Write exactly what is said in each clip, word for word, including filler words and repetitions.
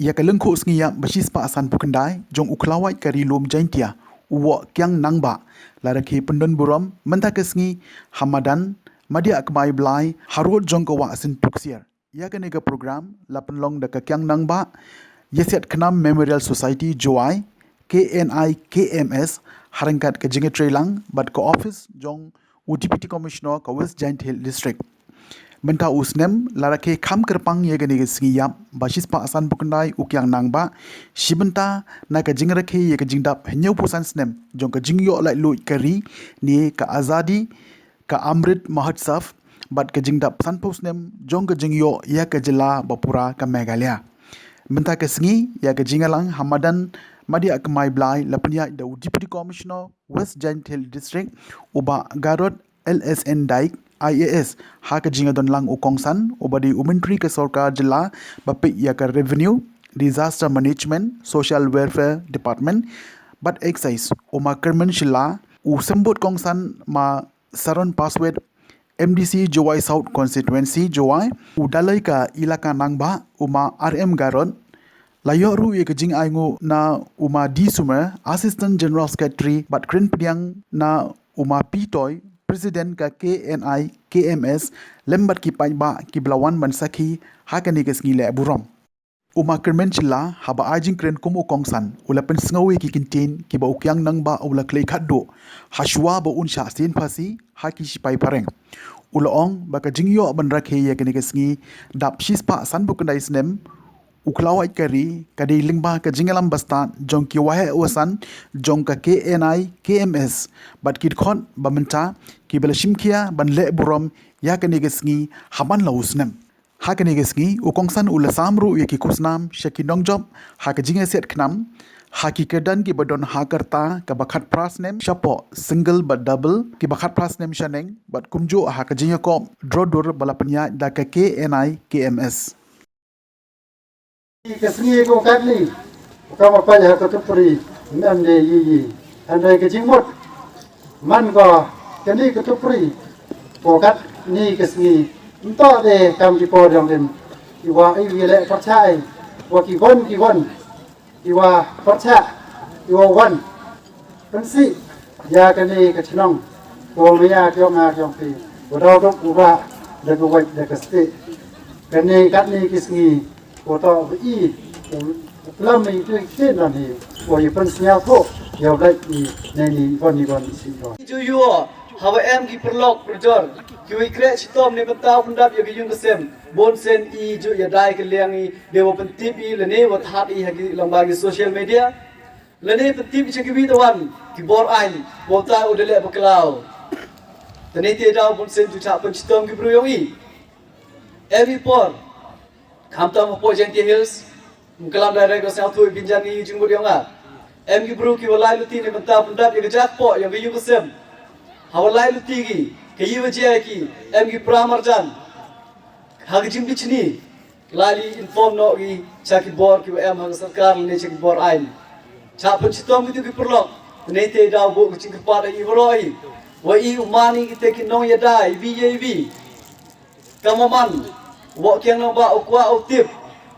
Ïa ka lyngkhuh sngi ïap ba shispah sanphew khyndai jong u khlawait ka Ri Lum Jaintia, u Woh Kiang Nangbah, la rakhe pyndon burom mynta ka sngi ha madan Madiah Kmai Blai, harud jong ka Wah Syntuk Siar. Ïa kane ka program la pynlong da ka Kiang Nangbah Ïasiat Khnam Memorial Society Jowai, K N I K M S, ha ryngkat ka jingïatreilang bad ka office jong u Deputy Commissioner ka West Jaintia Hills District. Mynta u snem la rakhe kham kyrpang ïa kane ka sngi ïap ba shispah sanphew khyndai u Kiang Nangbah, shi bynta na ka jingrakhe ïa ka jingdap hynñiewphew san snem jong ka jingïoh laitluid ka ri ne ka Azadi ka Amrit Mahotsav, bad ka jingdap sanphew snem jong ka jingïoh ïa ka jylla ba pura ka Meghalaya. Mynta ka sngi ïa ka jingïalang ha madan Madiah Kmai Blai la pynïaid da u Deputy Commissioner West Jaintia Hills District, u Bah Garod L S N Dyke, I A S, ha ka jingïadonlang u kongsan uba dei u Myntri ka Sorkar Jylla ba peit ïa ka Revenue, Disaster Management, Social Welfare Department bad Excise, u Ma Kyrmen Shylla, u Symbud Kongsan Ma Saron Paswet, M D C Jowai South Constituency Jowai, u Dalai ka Elaka Nangbah, u Ma R M Garod. La ïoh ruh ïa ka jingainguh na u Ma D Sumer, Assistant General Secretary, bad kren pdiang na u Ma P Toy, President ka K N I K M S, lem bad ki paidbah kiba la wan ban sakhi ha kane ka sngi leh burom. U Ma Kyrmen Shylla, haba ai jingkren kum u kongsan, u la pynsngew ïa ki kyntien kiba u Kiang Nangbah u la khlei khatduh ha shuwa ba un shah sien phasi ha ki shipai phareng. U la ong ba ka jingïoh ban rakhe ïa kane ka sngi dap shispah sanphew khyndai snem u khlawait ka ri ka dei lyngba ka jingïalam bastad jong ki waheh wasan jong ka K N I K M S bad ki dkhot ba mynta kiba la shimkhia ban leh burom ïa kane ka sngi ha man la u snem. Ha kane ka sngi u kongsan u la sam ruh ïa ki khusnam sha ki nongjop ha ka jingïasiat khnam ha ki kyrdan kiba don ha ka rta kaba khatphra snem shapoh single bad double, kiba khatphra snem shaneng, bad kumjuh ha ka jingïakop draw dur ba la pynïaid da ka K N I K M S. Ka sngi ko katni, ka ma pynïaid ha ka tupri, ym em de yi yi. Hynrei ka jingmut man ko kani ka tupri, ko katni ka sngi, ym toh de kam ki por jong dim. Ki wa i wi leh pyrchah, wa ki wan ki wan, ki wa pyrchah, ki wa wan. Pynsih ïa kane ka chnong, ko maya ki ong nga ki ong phi, wa daw dok u ba da ka wait da ka stieh. Kane katni ki sngi, ko toh ba i, u plam i tu i ktien lam hi, ko i pynsñiaw ko ïa u lait i ne ni bon ni bon i si bon. Ju yu, hawa em ki pyrlok pyrjor, ki wi kreh chitom ne bynta pyndap ïa ka yung ka sem, bon sen i ju ïa dai ka liang i, de wa pyntip i lane wa that i ha ki lang ba ki social media. Lane pyntip i cha ki wi tawan ki bor aiñ, wa utai u de leh bakla. Tane te daw bon sen ju chah pynshitom ki bru yong i. Em i por, khamtam hapoh Jaintia Hills, ym klam direct wa sñiawthuh i bynjan i jingmut yong nga. Em ki bru ki wa lai luti ne bynta pyndap ïa ka jaka poh yong ka yung ka sem. Hawa lai luti ki, ka yi wa jia ki, em ki pra marjan. Ha ka jingbichni, lai li inform noh ki cha ki bor ki wa em ha ka sorkar lane cha ki bor aiñ. Chah pynshitom ki tu ki pyrlok, tane te daw buh ka jingkyrpad ha i waroh i. Wa i u man i ki te ki nongïada, i wi ïa i wi. Ka ma man, wa kiang nang ba u kwah u tip.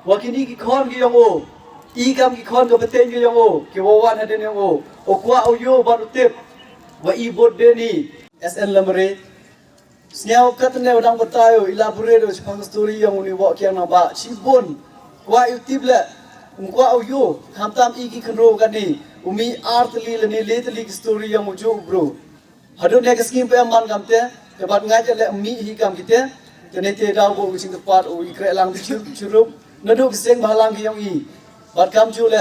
Wa kini ki khon ki yong u. I kam ki khon ka pateng ki yong u. Ki wa wan hadien yong u. U kwah u yu ban u tip. Wa i bud de ni. S N Lamare. Sñiaw katne u dang batai u elaborate u shaphang story yong uni wa kiang nang ba. Chibun. Kwah u tip le. Um kwah u yu. Khamtam i ki khynru kani. U mi ar tali lani le tali ki story yong u ju u bru. Hadut ne ka sngi ba em man kam te, te bad ngai ja le mi hi kam kite, te ne te daw bo ka jingkyrpad u i kreh lang bi chir, chirup, naduh ka seng ba lang ki yong i, bad kam ju le,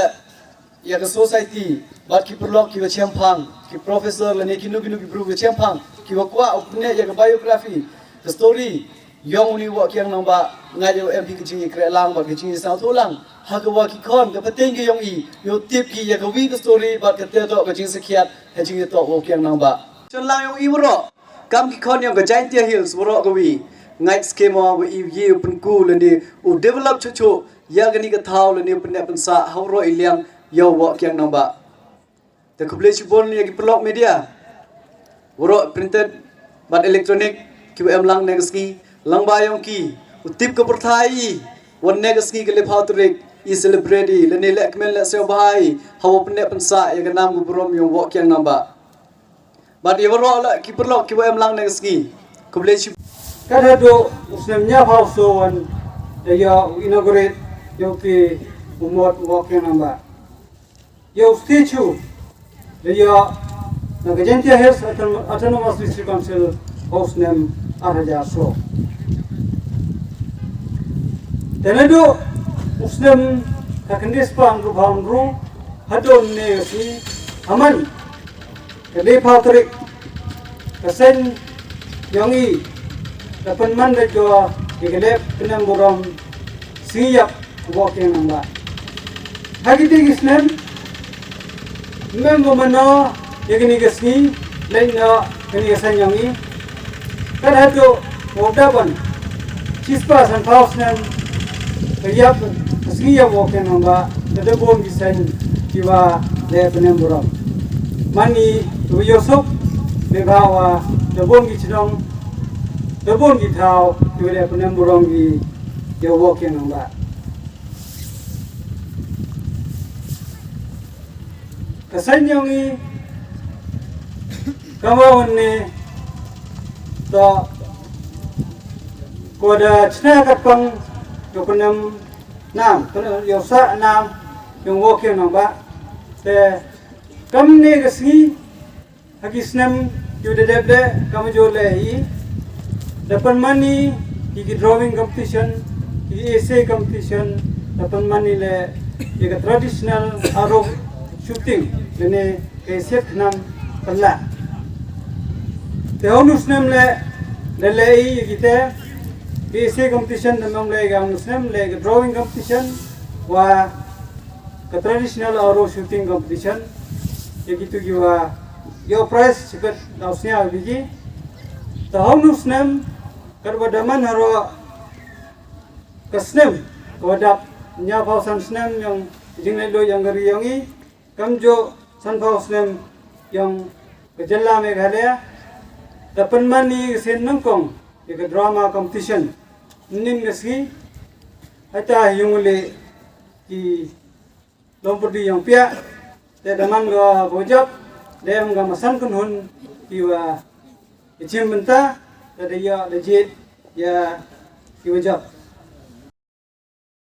ïa ka society, bad ki pyrlok ki wa chemphang, ki professor le ne ki nu ki nu ki bru ki wa chemphang, ki wa kwah u ne ïa ka biography, ka story, yong uni wa kiang nang ba, ngai ja em bi ka jingïakreh lang, bad ka jingïasawthuh lang, ha ka wa ki khon, ka pateng ki yong i, yow tip ki ïa ka wi ka story, bad ka te to ka jingsakhiat, ha jingïatoh wa kiang nang ba. Chon lang yong i waroh. Kam ki khon yong ka Jaintia Hills waroh ka wi. Ngait skhem wa i ye u pynku lane u develop chuh chuh. Ïa kani ka thaw lane u pynneh pynsah ha waroh i liang ïa u wa kiang nang ba. Te khublei chibun ïa ki pyrlok media. Waroh printed bad electronic ki wa em lang ne ka sngi. Lang ba yong ki. U tip ka pyrthai i. Wan ne ka sngi ka lephaw tarik. i celebrate i lane leh kmen leh sngewbha i ha u pynneh pynsah ïa ka nam ka burom ïa u Woh Kiang Nangbah. Bad ïa baroh la ki paralok kiba em lang na ka sngi. Khublei shibun. Ka dei u snem hynñiewphew saw wan da ïa u inaugurate ïa u te u mot u Woh Kiang Nangbah. Ïa u statue da ïa na ka Jaintia Hills Auton-, Autonomous District Council ha u snem ar hajar saw. Te naduh u snem ka khyndai spah hynriewphew hynriew haduh ne ka sngi, ha man ka laiphew tarik ka seng yong i da pynman da jong i ka leh pynem burom sngi ïap u Woh Kiang Nangbah. Ha kiti ki snem, mem ba mano ïa kini ki sngi, leh na kini ki seng yong i. Ka dei haduh u daban shispah sanphew snem ka ïap ka sngi ïap u Woh Kiang Nangbah, ka dei bun ki seng kiwa leh pynem burom. Mani tu yosuk me ba wa dei bun ki chnong, dei bun ki thaw kiwa leh pynem burom ki ïa u Woh Kiang Nangbah. Ka seng yong i ka ma wan ne to ko da chna ka pang ka pynem nam, pynem ïa u sah nam yong u Woh Kiang Nangbah. Te kam ne ka sngi ha ki snem ïa u da dep de kam ju leh i da pynman i ki drawing competition, ki essay competition, da pynman i leh ïa ka traditional arrow shooting, lane ka siat khnam pynlah. Te ha u snem leh da leh i ïa kita ki essay competition, da mong leh ka u snem leh ka drawing competition wa ka traditional arrow shooting competition. Ïa kitu kiwa ïoh prize shibit da u sñiaw biki. Te ha u snem katba da man haroh ka snem kawa dap hynñiewphew san snem yong jingleh luid yong ka ri yong i, kamjooh sanphew snem yong ka jylla Meghalaya, da pynman i ka sien nyngkong ïa ka drama competition. Nin ka sngi hata yung le ki longpyrdi yong pia, te da man ka bujap, da em ka masan kynhun kiwa i chim bynta, da da ïa da jied ïa ki bujap.